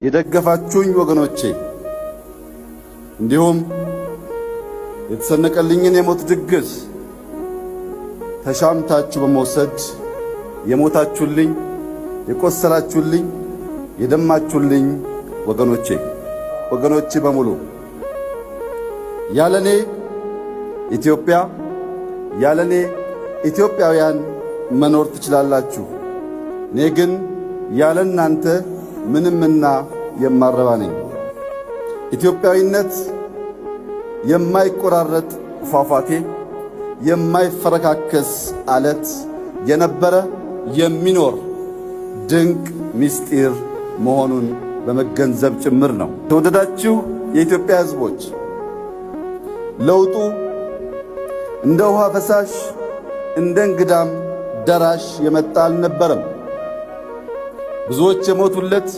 የደገፋችሁኝ ወገኖቼ፣ እንዲሁም የተሰነቀልኝን የሞት ድግስ ተሻምታችሁ በመውሰድ የሞታችሁልኝ፣ የቆሰላችሁልኝ፣ የደማችሁልኝ ወገኖቼ ወገኖቼ በሙሉ ያለኔ ኢትዮጵያ ያለኔ ኢትዮጵያውያን መኖር ትችላላችሁ። እኔ ግን ያለ እናንተ ምንምና የማረባ ነኝ። ኢትዮጵያዊነት የማይቆራረጥ ፏፏቴ፣ የማይፈረካከስ አለት የነበረ የሚኖር ድንቅ ምስጢር መሆኑን በመገንዘብ ጭምር ነው። ተወደዳችሁ የኢትዮጵያ ሕዝቦች፣ ለውጡ እንደ ውሃ ፈሳሽ እንደ እንግዳም ደራሽ የመጣ አልነበረም። ብዙዎች የሞቱለት፣